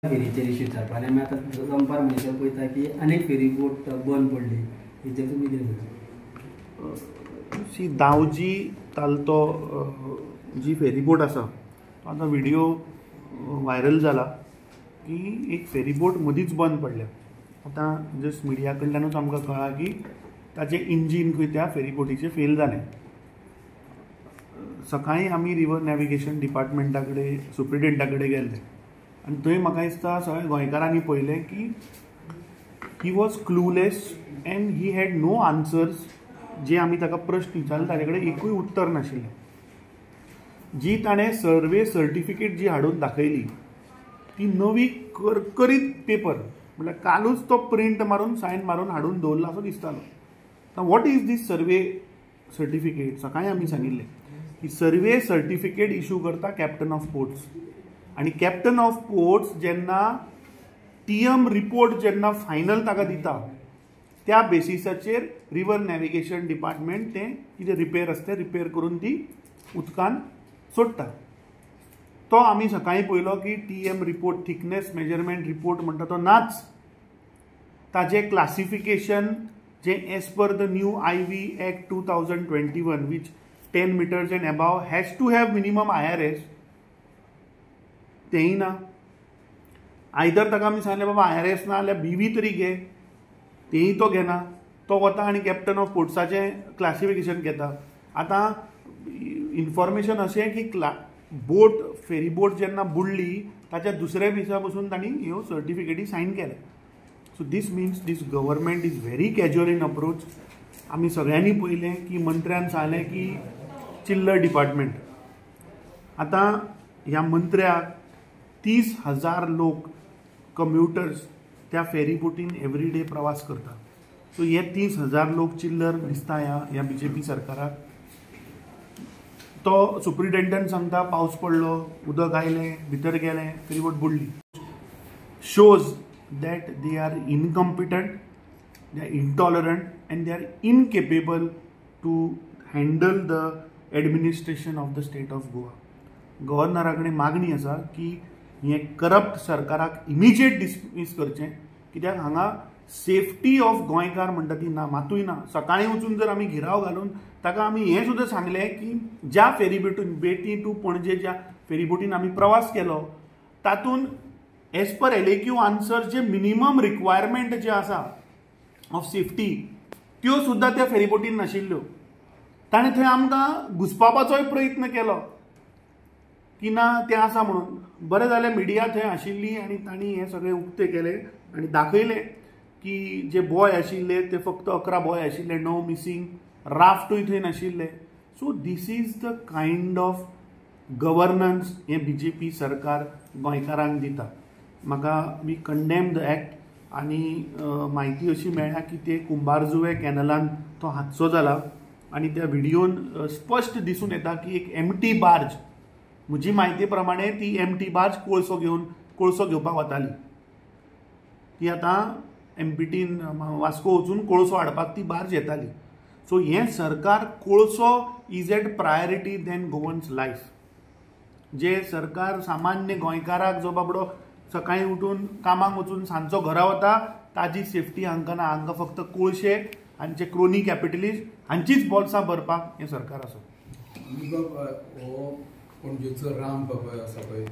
फेरीचेर issue जाता आनी आमी आतां दनपार म्हणसर पळयता की आनीक फेरी बोट बंद पडली, हेचेर तुमी कितें म्हणटा? सी, दावजी तालतो जी फेरीबोट आसा तो आतां व्हिडियो व्हायरल जाला की एक फेरीबोट मदींच बंद पडल्या. आतां जस्ट मिडिया कडल्यानूच आमकां कळ्ळां की ताचें इंजीन खंय त्या फेरीबोटीचें फेल जालें. सकाळीं आमी रिवर नॅविगेशन डिपार्टमेंटा कडेन, सुप्रिटेंडा कडेन गेल्ले आनी थंय म्हाका दिसता सगळ्या गोंयकारांनी पळयलें की he was clueless and he had no answers. जे आमी ताका प्रश्न विचारले ताजे कडेन एकूय उत्तर नाशिल्लें. जी ताणें सर्वे सर्टिफिकेट जी हाडून दाखयली ती नवी करकरीत पेपर, म्हळ्यार कालूच तो प्रिंट मारून सायन मारून हाडून दवरला असो दिसतालो. आतां what is this survey certificate? सकाळीं आमी सांगिल्लें की सर्वे सर्टिफिकेट इशू करता कॅप्टन ऑफ पोर्ट्स, आनी कॅप्टन ऑफ पोर्ट्स जेन्ना टीएम रिपोर्ट जेन्ना फायनल ताका दिता त्या बेसिसाचेर रिवर नॅविगेशन डिपार्टमेंट तें कितें रिपेर आसता तें रिपेर करून ती उदकान सोडटा. तो आमी सकाळीं पळयलो की TM report, thickness measurement report म्हणटा तो नाच. ताजें क्लासिफिकेशन जें as per the new IV act 2021 which 10 meters and above has to have minimum IRS, तेंय ना. आयदर ताका आमी सांगलें बाबा IRS ना जाल्यार बीवी तरी घे, तेंय तो घेना. तो वता आनी कॅप्टन ऑफ पोर्ट्साचें क्लासिफिकेशन घेता. आतां इन्फॉर्मेशन अशें की बोट, फेरीबोट जेन्ना बुडली ताच्या दुसऱ्या दिसा पसून तांणी ह्यो सर्टिफिकेटी सायन केले. So this means this government is very casual in approach. आमी सगळ्यांनी पळयलें की मंत्र्यान सांगलें की चिल्लर डिपार्टमेंट. आतां ह्या मंत्र्याक 30,000 लोक कम्युटर्स त्या फेरीबोटीन एवरी डे प्रवास करता. सो हे 30,000 लोक चिल्लर दिसता ह्या बीजेपी सरकाराक. तो सुप्रिटेंडंट सांगता पावस पडलो, उदक आयलें, भितर गेलें, ferryboat बुडली. Shows that they are incompetent, they are intolerant and they are incapable to handle the administration of the state of Goa. गव्हर्नरा कडेन मागणी आसा की हें करप्ट सरकाराक इमिजिएट डिसमीस करचें, कित्याक हांगा सेफ्टी ऑफ गोंयकार म्हणटा ती ना, मातूय ना. सकाळीं वचून जर आमी घेराव घालून ताका आमी हें सुद्दां सांगलें की ज्या फेरीबोटीन बेती टू पणजे ज्या फेरीबोटीन आमी प्रवास केलो तातूंत एज पर LAQ answer जे मिनिमम रिक्वायरमेंट जे आसा ऑफ सेफ्टी त्यो सुद्दां त्या फेरीबोटीन नाशिल्ल्यो. ताणें थंय आमकां घुसपावपाचोय प्रयत्न केलो की ना तें आसा म्हणून. बरें जालें मिडिया थंय आशिल्ली आनी तांणी हें सगळें उक्तें केलें आनी दाखयलें की जे बॉय आशिल्ले ते फक्त 11 बॉय आशिल्ले, 9 मिसींग, राफ्टूय थंय नाशिल्ले. So this is the kind of governance हें बीजेपी सरकार गोंयकारांक दिता. म्हाका we condemn the act. आनी म्हायती अशी मेळ्ळ्या की ते कुंभारजुवे कॅनलान तो हादसो जाला आनी त्या व्हिडियोन स्पश्ट दिसून येता की एक एमटी बार्ज, म्हजी म्हायती प्रमाणे ती एमटी बार्ज कोळसो घेवपाक वताली, ती आतां एमपीटीन वास्को वचून कोळसो हाडपाक ती बार्ज येताली. सो हें सरकार कोळसो is at priority than Goans life. जे सरकार सामान्य गोंयकाराक जो बाबडो सकाळीं उठून कामाक वचून सांजचो घरा वता ताजी सेफ्टी हांकां ना. हांकां फक्त कोळशे हांचे क्रोनी कॅपिटलिस्ट हांचीच बोल्सां भरपाक हें सरकार आसा. हो पणजेचो राम पळय आसा पळय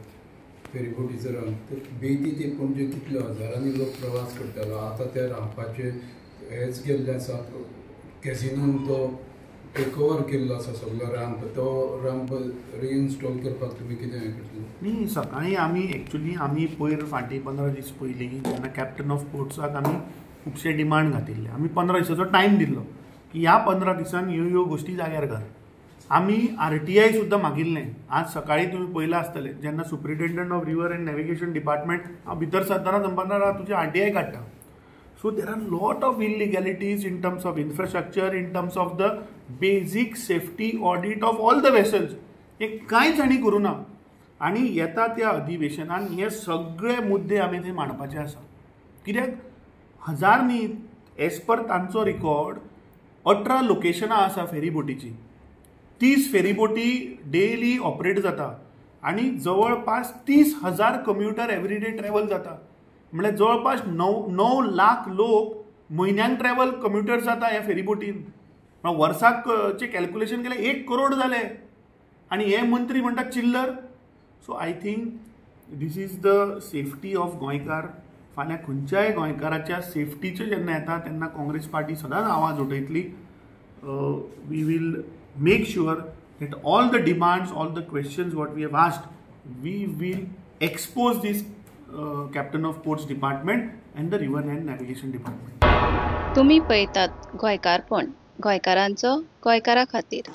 फेरीबोटीचो राम, बेती ते पणजे कितले हजारांनी लोक प्रवास करतालो. आतां त्या रामपाचेर हेच गेल्ले आसा, कॅसिनोन तो टेक ओवर केल्लो आसा सगलो रामप, तो रामप रिइन्स्टॉल करपाक तुमी कितें हें करतले? न्ही, सकाळीं आमी एक्चुली आमी पयर फाटीं 15 दीस पयलीं जेन्ना कॅप्टन ऑफ पोर्ट्साक आमी खुबशे डिमांड घातिल्ले, आमी 15 दिसाचो टायम दिल्लो की ह्या 15 दिसान ह्यो ह्यो गोश्टी जाग्यार घाल. आमी RTI सुद्दां मागिल्लें. आज सकाळीं तुमी पळयलां आसतलें जेन्ना superintendent of river and navigation department हांव भितर सरतना म्हणपाक तुजी RTI काडटा. So there are lot of illegalities in terms of infrastructure, in terms of the basic safety audit of all the vessels. हे कांयच हांणी करूं ना. आनी येता त्या अधिवेशनान हे सगळे मुद्दे आमी थंय मांडपाचे आसा. कित्याक हजार न्ही, एज पर तांचो रिकॉर्ड 18 लोकेशनां आसा फेरीबोटीची, 30 फेरीबोटी डेली ऑपरेट जाता. आनी जवळपास 30,000 कम्युटर एवरीडे ट्रॅवल जाता. म्हणल्यार जवळपास 9 लाख लोक म्हयन्याक ट्रॅवल कम्युटर जाता ह्या फेरीबोटीन. वर्साक चें कॅल्कुलेशन केलें 1 करोड जाले आनी हे मंत्री म्हणटात चिल्लर. So I think this is the safety of गोंयकार. फाल्यां खंयच्याय गोंयकाराच्या सेफ्टीचें जेन्ना येता तेन्ना काँग्रेस पार्टी सदांच आवाज उठयतली. We will make sure that all the demands, all the questions what we have asked, we will expose this Captain of Ports Department and the River and Navigation Department. तुम्ही पळयतात गोंयकारपण, गोंयकारांचो गोंयकारा खातीर.